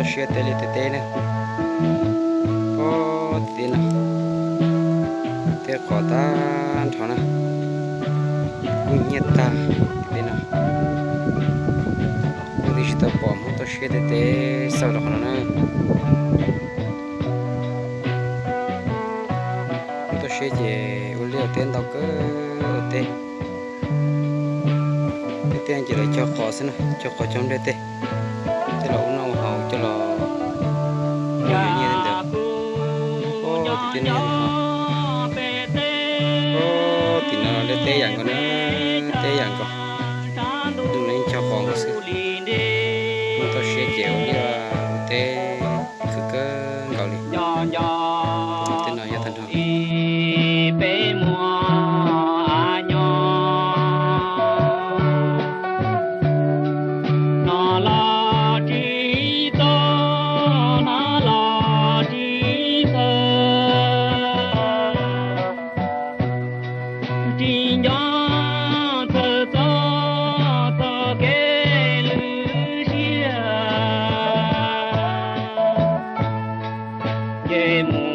Siab teb liaj teb teb na. Pob tim teb no, teb qos tag nrho na, kuj hnyiab tag tim teb no. Leej twg tsis tau pom Hmoob toj siab teb teb xauj rau qhov no na. Hmoob toj siab ces ua liaj ua teb ntau kawg ua teb. Tej teb ces lawv cog qos xwb na, cog qos cog nplej tej, coj los ua noj ua haus, coj los ua yuav nyiaj tej ntawd. Tim teb no, tim no los liaj teb yam nkaus na, teb yam nkaus, ntuj no yeej cog qos nkaus xwb. Hmoob toj siab ces ua liaj ua teb khwv kawg nkaus li. Tej no yog tag nrho. Peb muaj nyob no los tsis txog, no los tsis txawj, tsis nco txawj txog txoj kev lwm siab. Ces mus